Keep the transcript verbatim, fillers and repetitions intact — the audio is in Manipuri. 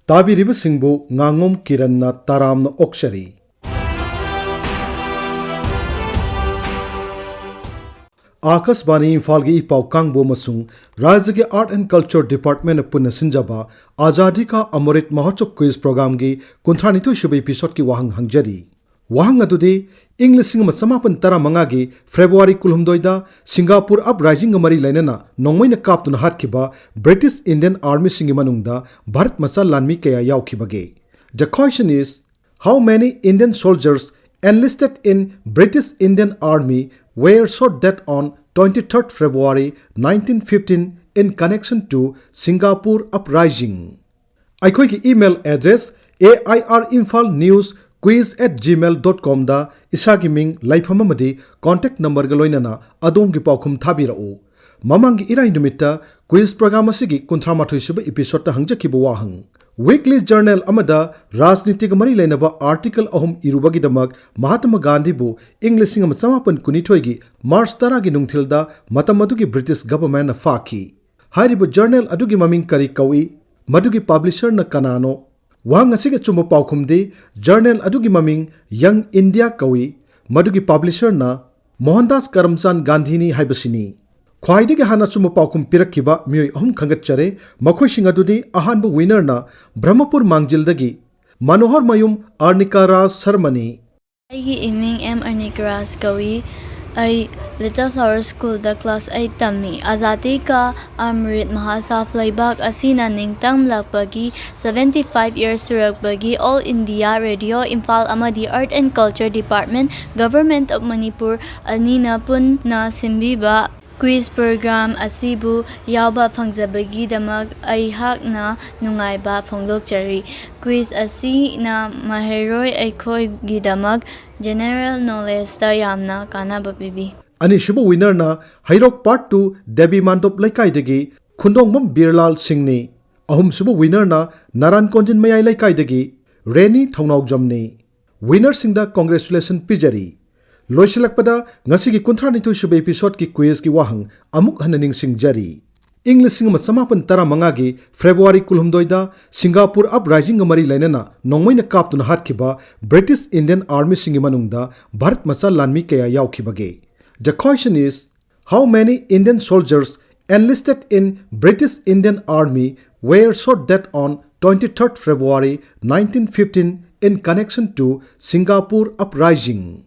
ꯇꯥꯕꯤꯔꯤꯕꯁꯤꯡꯕꯨ ꯉꯥꯉꯣꯝ ꯀꯤꯔꯟꯅ ꯇꯔꯥꯝꯅ ꯑꯣꯛꯆꯔꯤ꯫ ꯑꯥꯀꯥꯁꯕꯥꯅꯤ ꯏꯝꯐꯥꯜꯒꯤ ꯏ ꯄꯥꯎ ꯀꯥꯡꯕꯨ ꯑꯃꯁꯨꯡ ꯔꯥꯖ꯭ꯌꯒꯤ Art and Culture Department ꯅ ꯄꯨꯟꯅ ꯁꯤꯟꯖꯕ ꯑꯖꯥꯗꯤ ꯀꯥ ꯑꯃꯔꯤꯠ ꯃꯍꯣꯠꯁꯕ ꯀ꯭ꯋꯤꯖ ꯄ꯭ꯔꯣꯒ꯭ꯔꯥꯝꯒꯤ ꯀꯨꯟꯊ꯭ꯔꯥ ꯅꯤꯊꯣꯏ ꯁꯨꯕ ꯏꯄꯤꯁꯣꯗꯀꯤ ꯋꯥꯍꯪ ꯍꯪꯖꯔꯤ꯫ ꯋꯥꯍꯪ ꯑꯗꯨꯗꯤ, ꯏꯪ ꯂꯤꯁꯤꯡ ꯑꯃ ꯆꯃꯥꯄꯟ ꯇꯔꯥꯃꯉꯥꯒꯤ ꯐꯦꯕ꯭ꯔꯨꯋꯥꯔꯤ ꯀꯨꯟꯍꯨꯝꯗꯣꯏꯗ ꯁꯤꯡꯒꯥꯄꯨꯔ ꯑꯞꯔꯥꯏꯖꯤꯡꯒ ꯃꯔꯤ ꯂꯩꯅꯅ ꯅꯣꯡꯃꯩꯅ ꯀꯥꯞꯇꯨꯅ ꯍꯥꯠꯈꯤꯕ ꯕ꯭ꯔꯤꯇꯤꯁ ꯏꯟꯗꯤꯌꯟ ꯑꯥꯔꯃꯤꯁꯤꯡꯒꯤ ꯃꯅꯨꯡꯗ ꯚꯥꯔꯠ ꯃꯆꯥ ꯂꯥꯟꯃꯤ ꯀꯌꯥ ꯌꯥꯎꯈꯤꯕꯒꯦ? The question is, how many Indian soldiers enlisted in British Indian Army were shot dead on twenty-third February nineteen fifteen in connection to Singapore Uprising? ꯑꯩꯈꯣꯏꯒꯤ email address A I R Imphal news quiz at gmail dot com ꯗ ꯏꯁꯥꯒꯤ ꯃꯤꯡ, ꯂꯩꯐꯝ ꯑꯃꯗꯤ contact number ꯒ ꯂꯣꯏꯅꯅ ꯑꯗꯣꯝꯒꯤ ꯄꯥꯎꯈꯨꯝ ꯊꯥꯕꯤꯔꯛꯎ꯫ ꯃꯃꯥꯡꯒꯤ ꯏꯔꯥꯏ ꯅꯨꯃꯤꯠꯇ quiz program ꯑꯁꯤꯒꯤ ꯀꯨꯟꯊ꯭ꯔꯥ ꯃꯥꯊꯣꯏ ꯁꯨꯕ episode ꯇ ꯍꯪꯖꯈꯤꯕ ꯋꯥꯍꯪ꯫ Weekly journal ꯑꯃꯗ ꯔꯥꯖꯅꯤꯇꯤꯒ ꯃꯔꯤ ꯂꯩꯅꯕ article ꯑꯍꯨꯝ ꯏꯔꯨꯕꯒꯤꯗꯃꯛ ꯃꯍꯥꯇꯃꯥ ꯒꯥꯟꯙꯤꯕꯨ ꯏꯪ ꯂꯤꯁꯤꯡ ꯑꯃ ꯆꯃꯥꯄꯟ ꯀꯨꯟꯅꯤꯊꯣꯏꯒꯤ ꯃꯥꯔꯆ ꯇꯔꯥꯒꯤ ꯅꯨꯡꯊꯤꯜꯗ ꯃꯇꯝ ꯑꯗꯨꯒꯤ ꯕ꯭ꯔꯤꯇꯤꯁ government ꯅ ꯐꯥꯈꯤ꯫ ꯍꯥꯏꯔꯤꯕ journal ꯑꯗꯨꯒꯤ ꯃꯃꯤꯡ ꯀꯔꯤ ꯀꯧꯏ? ꯃꯗꯨꯒꯤ publisher ꯅ ꯀꯅꯥꯅꯣ? ꯋꯥꯍꯪ ꯑꯁꯤꯒꯤ ꯑꯆꯨꯝꯕ ꯄꯥꯎꯈꯨꯝꯗꯤ, journal ꯑꯗꯨꯒꯤ ꯃꯃꯤꯡ Young India ꯀꯧꯏ, ꯃꯗꯨꯒꯤ publisher ꯅ ꯃꯣꯍꯟꯗꯥꯁ ꯀꯔꯝꯆꯥꯟꯗ ꯒꯥꯟꯙꯤꯅꯤ ꯍꯥꯏꯕꯁꯤꯅꯤ꯫ ꯈ꯭ꯋꯥꯏꯗꯒꯤ ꯍꯥꯟꯅ ꯑꯆꯨꯝꯕ ꯄꯥꯎꯈꯨꯝ ꯄꯤꯔꯛꯈꯤꯕ ꯃꯤꯑꯣꯏ ꯑꯍꯨꯝ ꯈꯟꯒꯠꯆꯔꯦ꯫ ꯃꯈꯣꯏꯁꯤꯡ ꯑꯗꯨꯗꯤ, ꯑꯍꯥꯟꯕ winner ꯅ ꯕ꯭ꯔꯍꯃꯄꯨꯔ ꯃꯥꯡꯖꯤꯜꯗꯒꯤ ꯃꯅꯣꯍꯔ ꯃꯌꯨꯝ ꯑꯔꯅꯤꯀꯥ ꯔꯥꯖ ꯁꯔꯃꯅꯤ꯫ ꯑꯩꯒꯤ ꯏꯃꯤꯡ ꯑꯦꯝ ꯑꯔꯅꯤꯀꯥ ꯔꯥꯖ ꯀꯧꯏ꯫ ꯑꯩ Little Flower School ꯗ class eight ꯇꯝꯃꯤ꯫ ꯑꯖꯥꯗꯤ ꯀꯥ ꯑꯃ꯭ꯔꯤꯠ ꯃꯍꯥꯁꯥꯐ ꯂꯩꯕꯥꯛ ꯑꯁꯤꯅ ꯅꯤꯡꯇꯝꯂꯛꯄꯒꯤ seventy five years ꯁꯨꯔꯛꯄꯒꯤ All India Radio Imphal ꯑꯃꯗꯤ Art and Culture Department, Government of Manipur ꯑꯅꯤꯅ ꯄꯨꯟꯅ ꯁꯤꯟꯕꯤꯕ quiz program ꯑꯁꯤꯕꯨ ꯌꯥꯎꯕ ꯐꯪꯖꯕꯒꯤꯗꯃꯛ ꯑꯩꯍꯥꯛꯅ ꯅꯨꯡꯉꯥꯏꯕ ꯐꯣꯡꯗꯣꯛꯆꯔꯤ꯫ Quiz ꯑꯁꯤꯅ ꯃꯍꯩꯔꯣꯏ ꯑꯩꯈꯣꯏꯒꯤꯗꯃꯛ general knowledge ꯇ ꯌꯥꯝꯅ ꯀꯥꯟꯅꯕ ꯄꯤꯕꯤ꯫ ꯑꯅꯤꯁꯨꯕ winner ꯅ ꯍꯩꯔꯣꯛ Part two ꯗꯦꯕꯤ ꯃꯥꯟꯗꯣꯞ ꯂꯩꯀꯥꯏꯗꯒꯤ ꯈꯨꯟꯗꯣꯡꯕꯝ ꯕꯤꯔꯂꯥꯜ ꯁꯤꯡꯅꯤ꯫ ꯑꯍꯨꯝꯁꯨꯕ winner ꯅ ꯅꯥꯔꯥꯟ ꯀꯣꯟꯖꯤꯟ ꯃꯌꯥꯏ ꯂꯩꯀꯥꯏꯗꯒꯤ ꯔꯦꯅꯤ ꯊꯧꯅꯥꯎꯖꯝꯅꯤ꯫ Winner ꯁꯤꯡꯗ congratulation ꯄꯤꯖꯔꯤ꯫ ꯂꯣꯏꯁꯤꯜꯂꯛꯄꯗ ꯉꯁꯤꯒꯤ ꯀꯨꯟꯊ꯭ꯔꯥ ꯅꯤꯊꯣꯏ ꯁꯨꯕ episode ꯀꯤ quiz ꯀꯤ ꯋꯥꯍꯪ ꯑꯃꯨꯛ ꯍꯟꯅ ꯅꯤꯡꯁꯤꯡꯖꯔꯤ꯫ ꯏꯪ ꯂꯤꯁꯤꯡ ꯑꯃ ꯆꯃꯥꯄꯟ ꯇꯔꯥꯃꯉꯥꯒꯤ ꯐꯦꯕ꯭ꯔꯨꯋꯥꯔꯤ ꯀꯨꯟꯍꯨꯝꯗꯣꯏꯗ ꯁꯤꯡꯒꯥꯄꯨꯔ ꯑꯞꯔꯥꯏꯖꯤꯡꯒ ꯃꯔꯤ ꯂꯩꯅꯅ ꯅꯣꯡꯃꯩꯅ ꯀꯥꯞꯇꯨꯅ ꯍꯥꯠꯈꯤꯕ ꯕ꯭ꯔꯤꯇꯤꯁ ꯏꯟꯗꯤꯌꯟ ꯑꯥꯔꯃꯤꯁꯤꯡꯒꯤ ꯃꯅꯨꯡꯗ ꯚꯥꯔꯠ ꯃꯆꯥ ꯂꯥꯟꯃꯤ ꯀꯌꯥ ꯌꯥꯎꯈꯤꯕꯒꯦ? The question is, how many Indian soldiers enlisted in British Indian Army were shot dead on twenty-third February nineteen fifteen in connection to Singapore Uprising?